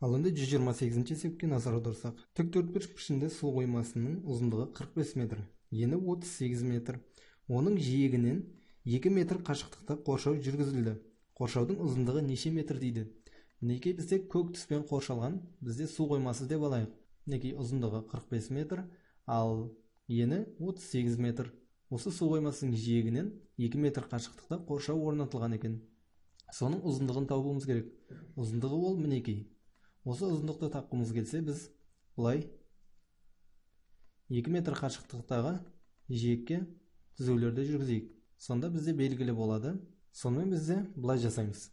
Ал енді 128-ші есепке назар аударсақ, тік төртбұрыш пішінді су қоймасының ұзындығы 45 метр, ені 38 метр. Оның жиегінен 2 метр қашықтықта қоршау жүргізілді. Қоршаудың ұзындығы неше метр дейді. Мінекей бізде көк түспен қоршалған, бізде су қоймасы деп алайық. Мінекей ұзындығы 45 метр, ал ені 38 метр. Осы су қоймасының жиегінен 2 метр қашықтықта қоршау орнатылған екен. Соның ұзындығын табуымыз керек. Ұзындығы ол мінекей. Осы ұзындықты тапқымыз келсе, біз былай 2 метр қашықтықтағы жиекке түзулерді жүргізейік. Сонда бізде белгілі болады. Сонымен бізде былай жасаймыз.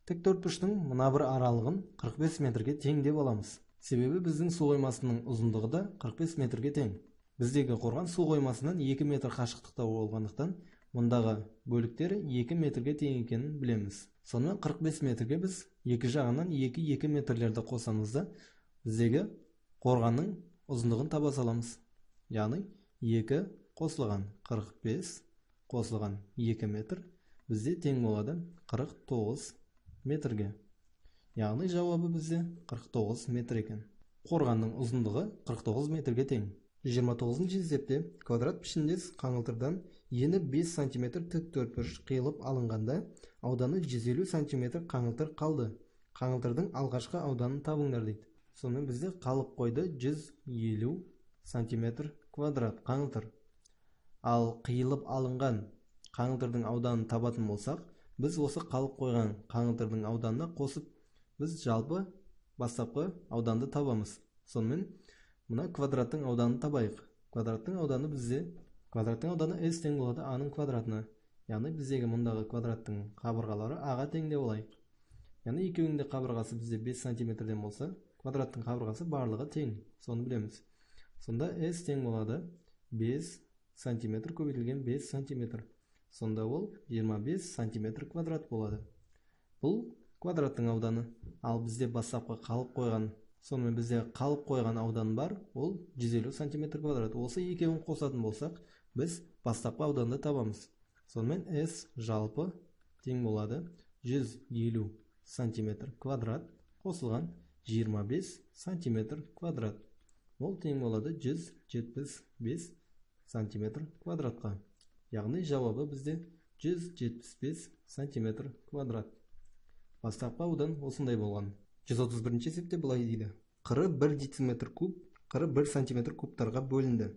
Тік төртбұрыштың мына бір аралығын 45 метрге тең деп аламыз. Себебі біздің су қоймасының ұзындығы да 45 метрге тең. Біздегі қорған су қоймасынан 2 метр қашықтықта болғандықтан, мұндағы бөліктер 2 метрге тең екенін білеміз. Сонымен 45 метрге біз екі жағынан 2-2 метрлерді қосамыз да, біздегі қорғанның ұзындығын таба саламыз. Яғни 2 қосылған 45 қосылған 2 метр бізде тең болады 49 метрге. Яғни жауабы бізде 49 метр екен. Қорғанның ұзындығы 49 метрге тең. 29-шы есепте квадрат пішіндес қаңылтырдан ені 5 см тік төртбұрыш қиылып алынғанда ауданы 150 см қаңылтыр қалды. Қаңылтырдың алғашқы ауданын табыңдар дейді. Сонымен бізде қалып қойды 150 см квадрат қаңылтыр. Ал қиылып алынған қаңылтырдың ауданын табатын болсақ, біз осы қалып қойған қаңылтырдың ауданына қосып, біз жалпы бастапқы ауданды табамыз. Сонымен мына квадраттың ауданын табайық. Квадраттың ауданы бізде, квадраттың ауданы S тең болады А-ның квадратына. Яғни біздегі мұндағы квадраттың қабырғалары А-ға тең деп алайық. Яғни екеуінің де қабырғасы бізде 5 сантиметрден болса, квадраттың қабырғасы барлығы тең. Соны білеміз. Сонда S тең болады 5 сантиметр көбейтілген 5 сантиметр. Сонда ол 25 сантиметр квадрат болады. Бұл квадраттың ауданы. Ал бізде бастапқы қалып қойған, сонымен бізде қалып қойған аудан бар, ол 150 сантиметр квадрат. Осы екеуін қосатын болсақ, біз бастапқы ауданды табамыз. Сонымен S жалпы тең болады 150 сантиметр квадрат қосылған 25 сантиметр квадрат. Ол тең болады 175 сантиметр квадратқа. Яғни жауабы бізде 175 сантиметр квадрат. Бастапқы аудан осындай болған. 131-ші есепте былай дейді. Қыры 1 дециметр куб, қыры 1 сантиметр кубтарға бөлінді.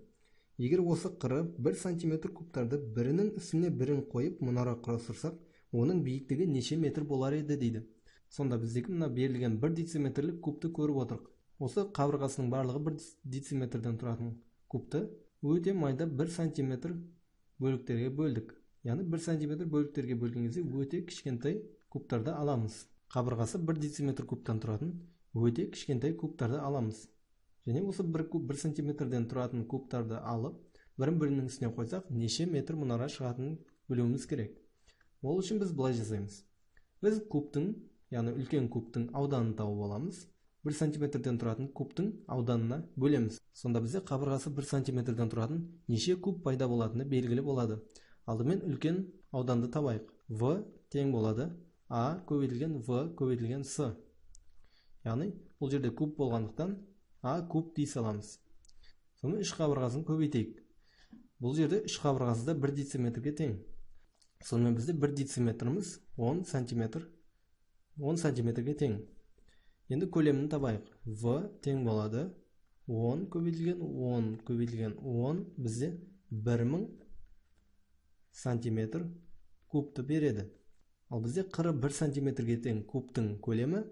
Егер осы қыры 1 сантиметр кубтарды бірінің үстіне бірін қойып мұнара құрастырсақ, оның биіктігі неше метр болар еді дейді. Сонда біздегі мына берілген 1 дециметрлік кубты көріп отырық. Осы қабырғасының барлығы 1 дециметрден тұратын кубты өте майда 1 сантиметр бөліктерге бөлдік. Яғни 1 сантиметр бөліктерге бөлген кезде өте кішкентай кубтарды аламыз. Қабырғасы 1 дециметр кубтан тұратын өте кішкентай кубтарды аламыз. Және осы бір куб 1 сантиметрден тұратын кубтарды алып, бірін-бірінің үстіне қойсақ, неше метр мұнара шығатынын білуіміз керек. Ол үшін біз былай жасаймыз. Біз кубтың, яғни үлкен кубтың ауданын тауып аламыз. 1 сантиметрден тұратын кубтың ауданына бөлеміз. Сонда бізде қабырғасы 1 сантиметрден тұратын неше куб пайда болатыны белгілі болады. Алдымен үлкен ауданды табайық. В тең болады А көбейтілген В көбейтілген С. Яғни бұл жерде куб болғандықтан А куб дей саламыз. Сонымен үш қабырғасын көбейтейік. Бұл жерде үш қабырғасы да 1 дециметрге тең. Сонымен бізде 1 дециметріміз 10 сантиметр, 10 сантиметрге тең. Енді көлемін табайық. В тең болады 10 көбейтілген 10 көбейтілген 10 бізде 1000 сантиметр кубты береді. Ал бізде қыры 1 сантиметрге тең кубтың көлемі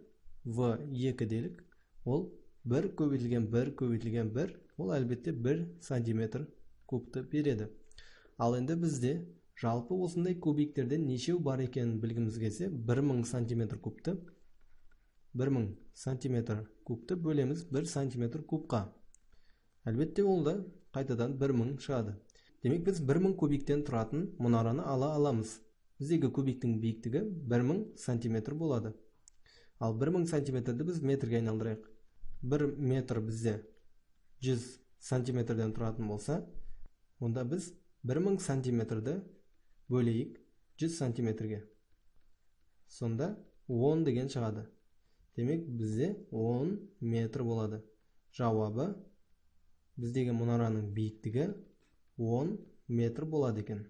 В2 делік, ол 1 көбейтілген 1 көбейтілген 1, ол әлбетте 1 сантиметр кубты береді. Ал енді бізде жалпы осындай кубиктерден нешеу бар екенін білгіміз келсе, 1000 сантиметр кубты 1000 сантиметр кубты бөлеміз 1 сантиметр кубқа. Әлбетте ол да қайтадан 1000 шығады. Демек біз 1000 кубиктен тұратын мұнараны ала аламыз. Біздегі кубиктің биіктігі 1000 сантиметр болады. Ал 1000 сантиметрді біз метрге айналдырайық. 1 метр бізде 100 сантиметрден тұратын болса, онда біз 1000 сантиметрді бөлейік 100 сантиметрге. Сонда 10 деген шығады. Демек, бізде 10 метр болады. Жауабы: біздегі мұнараның биіктігі 10 метр болады екен.